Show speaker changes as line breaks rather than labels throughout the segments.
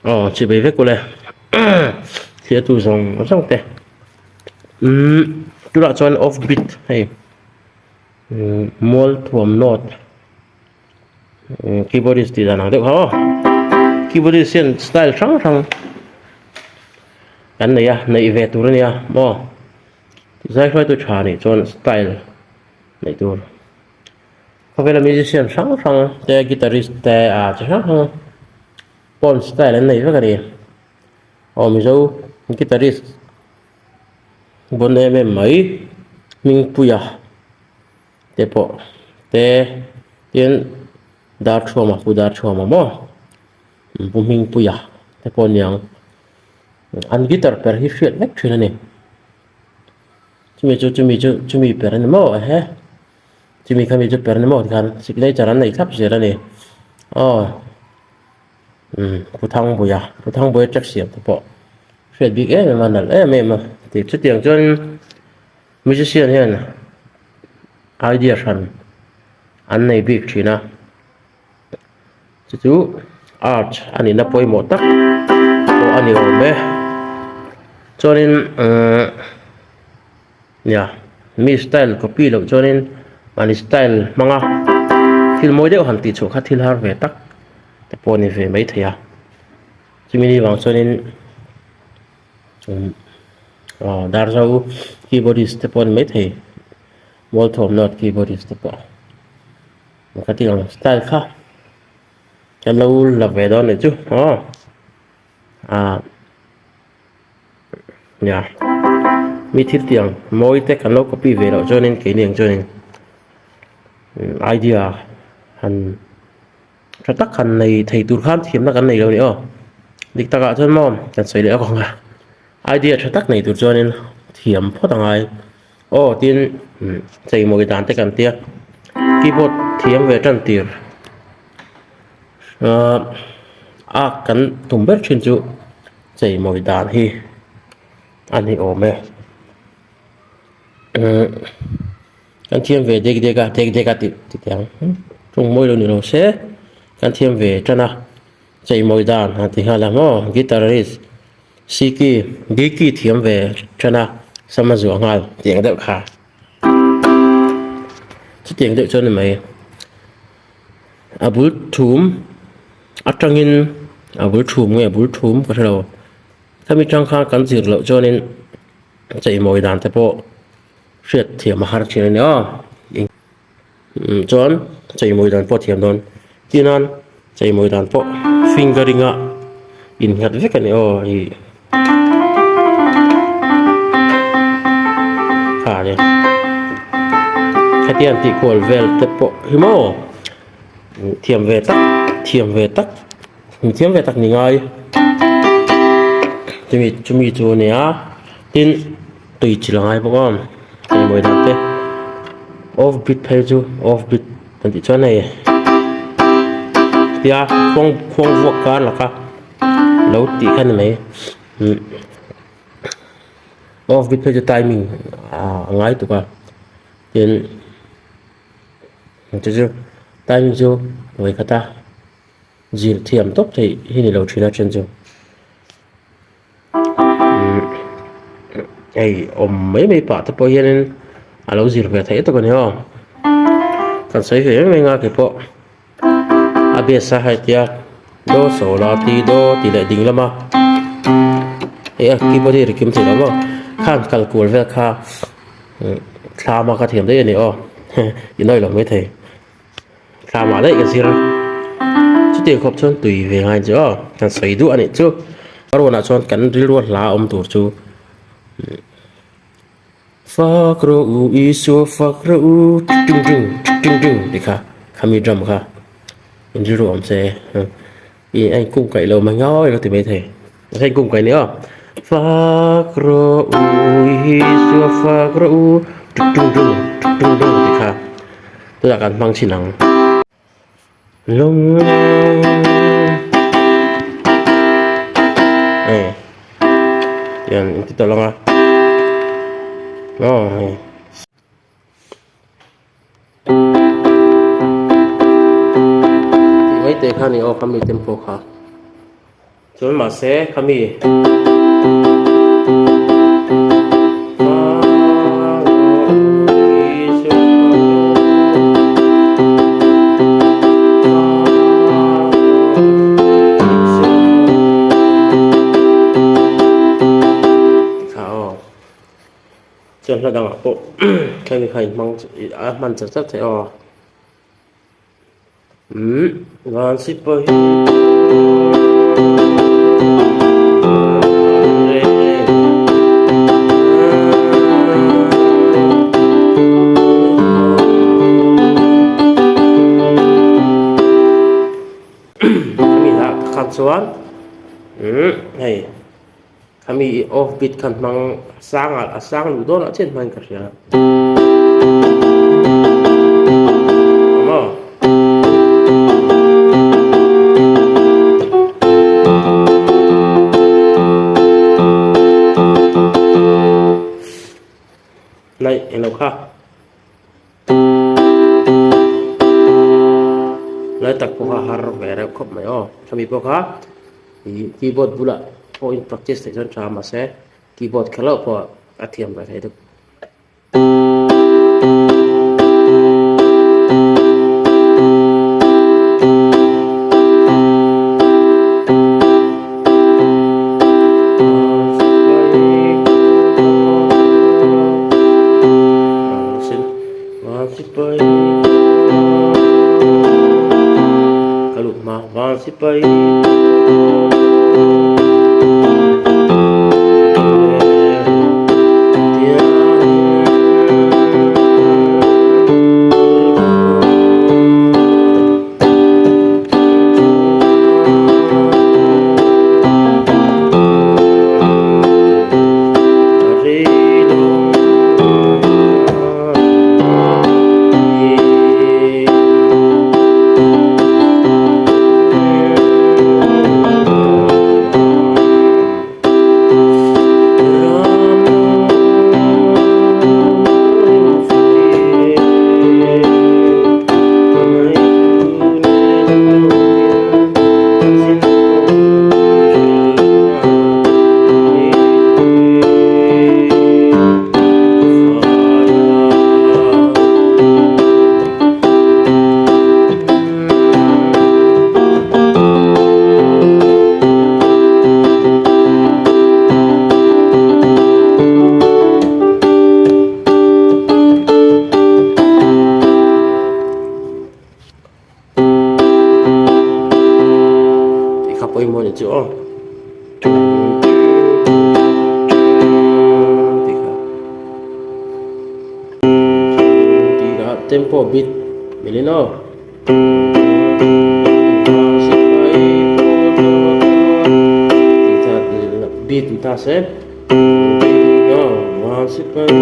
Aw chibei vek ule thliatu zawng zawng te umm tunah chuan off beat hei umm mual thuam note umm keyboardist tih dan ang deuh kha aw keyboardist hian style hrang hrang kan nei a neih ve tur a nia maw zai hruaitu tha nih chuan style neih tur. Khawvela musician hrang hrang te guitarist te ah chi hrang hrang pawn style an nei vek a ni. Aw Mizo guitarist bon em em mai Hmingpuia te pawh te tin Darthuama Pu Darthuama maw Pu Hmingpuia te pawh aniang an guitar per hi hriat vek thin a ni. Chumi chu chumi chu chumi per a ni maw ehe chumi khami chu per a ni maw tikhan signature an nei thlap zel a ni aw umm Pu Thangbuia Pu Thangbuia track siam te pawh hriat bik em em a nalh em em a tih chutiang chuan musician hian idea hran an nei bik thin a. Chu chu arch a nihna pawimawh tak pawh a ni awm e chuanin umm nia mi style copy loh chuanin mahni style hmanga thil mawi deuh han tih chhuah kha thil har ve tak te pawh a ni ve maithei a chumi ni vang chuanin umm aw Darzo keyboardist te pawh a ni maithei Mualthawmna keyboardist te pawh. Ka ti ang style kha kan lo la ve dawn anih chu aw ah nia mi thil tih ang mawi te kan lo copy ve loh chuanin keini ang chuanin idea han tha tak han nei thei tur khan thiamna kan nei lo a ni aw dik takah chuan maw kan sawi leh ang a idea tha tak nei tur chuanin thiam phawt a ngai. Aw tin cheimawi dan te kan tia keyboard thiam ve tan tir ahh a kan tum ber thin chu cheimawi dan hi a ni awm e umm kan thiam ve dek dek a dek dek a tih tih ang tawng mawi lo ni lo se kan thiam ve tan a cheimawi dan han ti nghal ang aw guitarist. Siki, Diki thiam ve ṭan a, sam a zuah nghal tiang deuh kha. Chutiang deuh chuan ni mai. A bul thum atangin a bul thum nge a bul thum ka hre lo. Khami tang khan kan zir loh chuanin cheimawi dan te pawh hriat thiam a har thin a ni aw. Chuan cheimawi dan pawh a thiam dawn tin a cheimawi dan pawh fingering a innghat vek a ni aw hei kha a ni hetiang tih kual vel te pawh hi maw thiam ve tak thiam ve tak thiam ve tak ni ngai chumi chumi chu a nia tin. Tui chi la ngai bawk a cheimawi dan te off beat phei chu off beat kan tih chuan hei tia khuang khuang vuak kar laka lo tih kha ni mai umm off beat phei chu timing ah a ngai tuk a tin chu chu timing chu vawikhat a zir thiam tawp theih hi ni lo thin a then chu. Hei awm mai mai pah te pawh hianin a lo zir ve theih tawk a ni aw kan sawi ve em em a keipawh a base a hei tia do so la ti do tih leh ding lama hei a keyboard hi a ri kim thei lo maw khan kal kual vel kha thlam a ka thiam daih a ni aw inawih lo maithei. Tlamah daih ka zir a, chutiang khawp chuan tui ve ngai chu aw kan sawi duh a nih chu ka ruanah chuan kan rilru hla awm tur chu Fak rawh u Isua fak rawh u ting ting ting ting tih kha khami drum kha in rilru awm se ih a inkung kaih lo mai ngau ilo ti maithei a inkung kaih ni aw Fak rawh u Isua fak rawh u ting ting ting ting ting tih kha. Tunah kan hmang chin ang. Lung Hei tian in ti tawh lang a. Aw hei. Tih mai te kha ni aw kha mi tempo kha. Chuan mahse khami Kha aw. Chuan hla dangah pawh khami kha inhmang a hman char char theih aw. Umm van sipai Khami lah kha chuan umm hei khami off beat khan hmang sang ah a sang luh dawn ah chian hmangin ka hria. Maw? Này, englo kha. Lai tak pawh kha har ve reuh khawp mai aw. Khami pawh kha ih keyboard bulah pawh in practice theih chuan tha mahse keyboard kher loh pawh a thiam ve thei deuh. Tih kha pawimawh ni chu aw. Tih kha. Tih kha tempo beat milin aw. Tih kha beat ni ta se. Sipai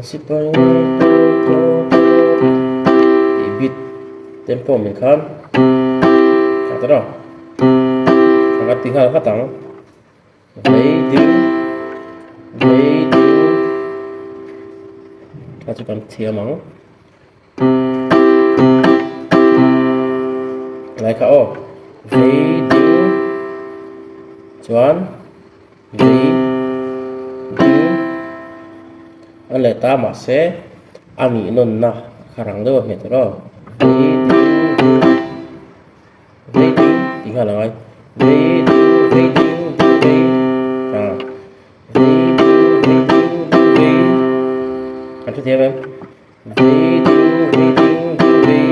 Sipai tih beat tempo min khan kha ta rawh kha ka ti nghal vat ang vei ding vei ding kha chu kan thiam ang. Lai kha aw vei ding chuan vei ding a leh ta mahse a nih nawnna kha rang deuh a hmet rawh vei ding vei ding tih nghal a ngai vei ding vei ding ding vei ah vei ding vei ding ding vei. Kan hrethiam em? Vei ding vei ding ding vei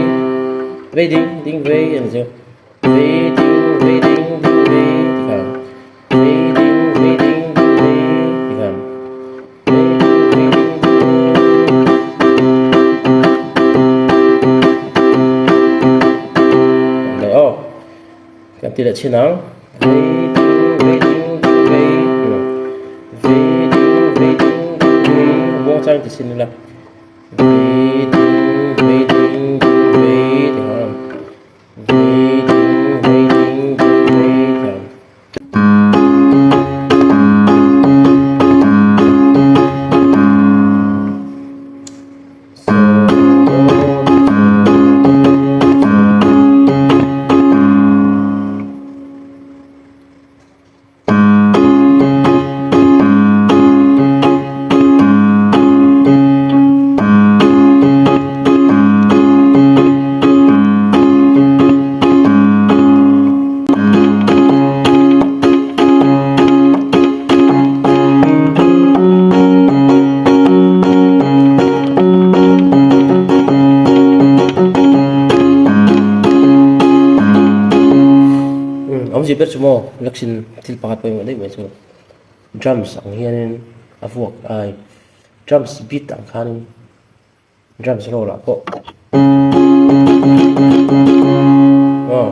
vei ding ding vei a ni chu. Vei ding vei ding ding vei ti khan vei ding vei ding ding vei ti khan vei ding vei ding ding vei. Leh aw kan ti leh chin ang vei ding vei ding ding vei vei ding vei ding ding vei muang chang ti sin ila vei ding vei ding ding vei ti khan Vei ding vei ding ding vei thiam. Awmzia ber chu maw laksin thil pakhat pawimawh daih mai chu drums ang hianin a vuak ai drums beat ang khanin drums roll ah pawh aw.